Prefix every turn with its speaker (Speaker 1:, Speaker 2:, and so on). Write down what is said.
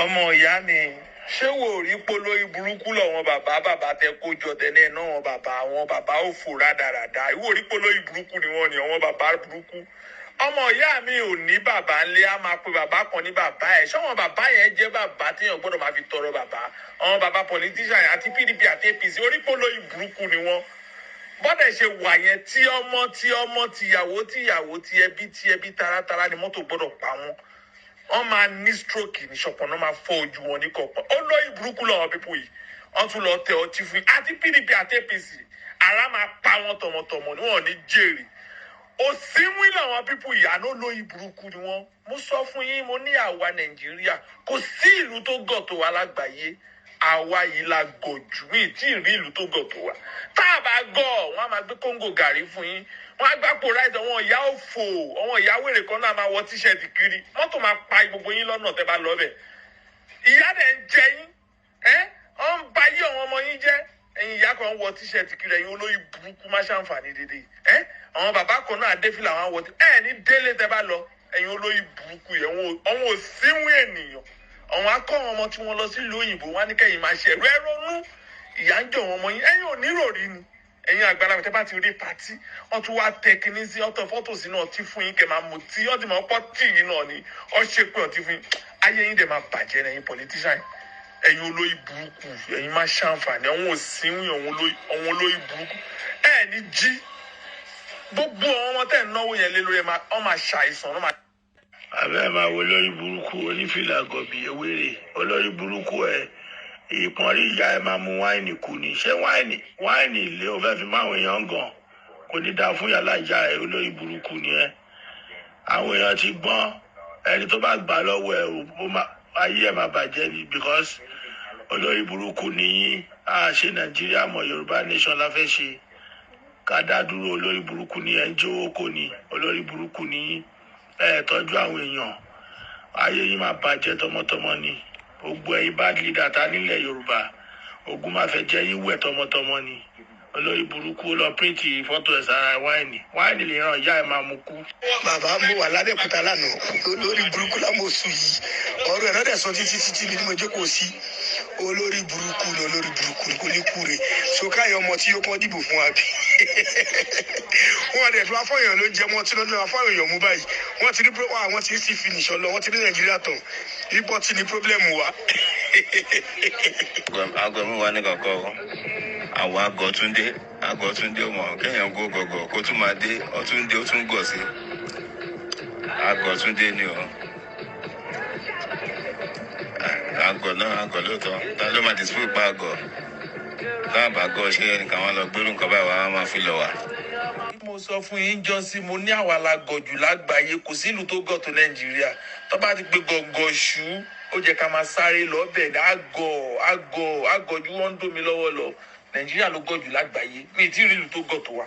Speaker 1: Ọmọ ìyá mi, ṣé wò ó rí polóyún burúkú lọ́wọ́n bàbá bàbá tẹ kó jọ tẹ́lẹ̀ náà? Wọn bàbá, àwọn bàbá òfò rádaràda. Ìwọ rí polóyún burúkú ni wọ́n ní, àwọn bàbá burúkú. Ọmọ ìyá mi ò ní bàbá ńlé, á máa pe bàbá kan ní bàbá ẹ̀. Ṣọ́wọ́n bàbá yẹn jẹ́ bàbá téèyàn gbọ́dọ̀ máa fi tọrọ bàbá? Àwọn bàbá politician àti PDP àti APC, orí polóyún burúkú ni wọ́n. Bọ́dẹ̀ ṣe wà yẹn, tí ọmọ tí ọmọ, tìyàwó tìyàwó, tí ẹbí tí ẹbí, taratara ni mọ́tò gbọ́dọ̀ pa wọ́n. Wọ́n máa ní stroke ní ṣọpọ̀nà, máa fọ́ ojú wọn ní kọ̀ọ̀kan. Olóyìn burúkú làwọn people yìí. Wọ́n tún lọ tẹ ọtí fún yín àti PDP àti APC. Ara máa pa wọ́n tọmọtọmọ ní, wọn ò ní jèrè. Òsínwín làwọn people yìí, àná olóyìn burúkú ni wọ́n. Mo sọ fún yín, mo ní àwa Nàìjíríà, kò sí ìlú tó gọ̀ tó wa lágbàáyé. Àwa yìí la gọ̀ jù mí tí ì rí ìlú tó gọ̀ tó wa. Tá a bá gọ̀, wọ́n á máa gbé kóńgò gàrí fún yín, wọ́n á gbàpò rice. Àwọn ìyá òfò, àwọn ìyá wèrè kan náà máa wọ T-shirt kiri. Mọ́tò máa pa gbogbo yín lọ́nà tẹ́ bá lọ bẹ̀. Ìyá dẹ̀ ń jẹ yín, ẹ́ ọ́n ń ba yí àwọn ọmọ yín jẹ́. Ẹ̀yin ìyá kan wọ T-shirt kiri, ẹ̀yin olóyún burúkú, má ṣàǹfààní dédé ẹ́. Àwọn bàbá kan náà adéfìlà, àwọn wọ ẹ̀ ní délé tẹ́ bá lọ. Ẹ̀yin olóyún burúkú yẹn, àwọn òsínwó ènìyàn, àwọn akọ́ àwọn ọmọ tí wọ́n lọ sílùú òyìnbó, wọn á ní kẹ́yìn máa ṣe ẹ̀rọ ẹ̀rọnú. Ìyá ń jẹ àwọn ọmọ yín, ẹ̀yin ò ní ròrí ni. Ẹ̀yin àgbàlagbà, tẹ́ bá ti rí party, wọ́n tún wá tẹ kinní sí ọ̀tọ̀ fọ́tò sínú ọtí fún yín kẹ́ máa mu tí wọ́n ti mọ̀ pọ́ tì yín náà ni. Ọ́ ṣe pé ọtí fún yín, ayé yín dẹ̀ máa bàjẹ́. Ẹ̀yin politician, ẹ̀yin olóyè burúkú, ẹ̀yin máa ṣàǹfààní àwọn òsínwìn, àwọn olóyè burúkú, ẹ̀ ní jí. Gbogbo àwọn ọmọ tẹ́ ń náwó yẹn lé lórí ẹ̀, wọ́n máa ṣàìsàn, wọ́n máa
Speaker 2: Àbẹ́ máa wo olórí burúkú onífìlà gọ̀bì ewéré, olórí burúkú ẹ̀. Ìpọ́nrí ìyá ẹ̀ máa mu wáìnì kù ní. Ṣé wáìnì wáìnì ilé o fẹ́ fi máwọn èèyàn gàn? Kò ní dáa fún yàrá ìyá ẹ̀. Olórí burúkú ni ẹ́. Àwọn èèyàn ti gbọ́n. Ẹni tó bá gbà lọ́wọ́ ẹ̀, ó máa ayé ẹ̀ máa bàjẹ́ ni, because olórí burúkú ni yín. A ṣe Nàìjíríà mọ̀, Yorùbá nation la fẹ́ ṣe, ká dá dúró. Olórí burúkú ni ẹ̀ ń jówó kò ní. Olórí burúkú ni yín. Ẹ tọ́jú àwọn èèyàn, ayé yín máa bàjẹ́ tọmọtọmọ ni. Gbogbo ẹ̀yin bad leader ta nílẹ̀ Yorùbá, ogun máa fẹ́ jẹ́ yín wẹ̀ tọmọtọmọ ni. Olórí burúkú, lọ print fọ́tò ẹ̀ sára wáìnì. Wáìnì lè ràn ìyá ẹ̀ máa mú kú.
Speaker 3: Bàbá, mo wà lábẹ́òkúta lánàá. Olórí burúkú lámòsù yìí, ọ̀rọ̀ ẹ̀ náà dẹ̀ sọ títí títí bí mo jókòó sí. Olórí burúkú ni, olórí burúkú ni, kò ní kú re. So káyọ̀ ọmọ tí yóò kọ́ dìbò fún wa bí wọ́n dẹ̀ tún afọ́yàn ló ń jẹ mọ́ tí lọ́dún afọ́yàn mú báyìí. Wọ́n ti ní àwọn ti ń sì finish ọlọ, wọ́n ti ní Nàìjíríà tán. Ipò tí ní problem wa.
Speaker 4: Agọmú wa ní kankan o. Àwọn agọtúndé, agọtúndé mọ kéèyàn gó gọgọ kó tún máa dé ọtúndé, ó tún gọ sí. Agọtúndé ni o. Àgọ náà, àgọ lóòótọ́. Ta ló máa dispute pa àgọ? Táàbà gọ, ṣé ẹnìkan wọn lọ gbérù nǹkan báyìí wàá máa fi lọ wà.
Speaker 1: Mo sọ fún yín jọ sí, mo ní àwa la gọ̀ jù lágbàáyé. Kò sí ìlú tó gọ̀ tó Nàìjíríà. Tó bá ti pé gọ̀ǹgọ̀ ṣú, ó jẹ́ ká máa sáré lọ́bẹ̀ ní àgọ̀ àgọ̀ àgọ̀ ju wọ́n ń dómi lọ́wọ́ lọ. Nàìjíríà ló gọ̀ jù lágbàáyé. Mi ì tí ì rí ìlú tó gọ̀ tó wa.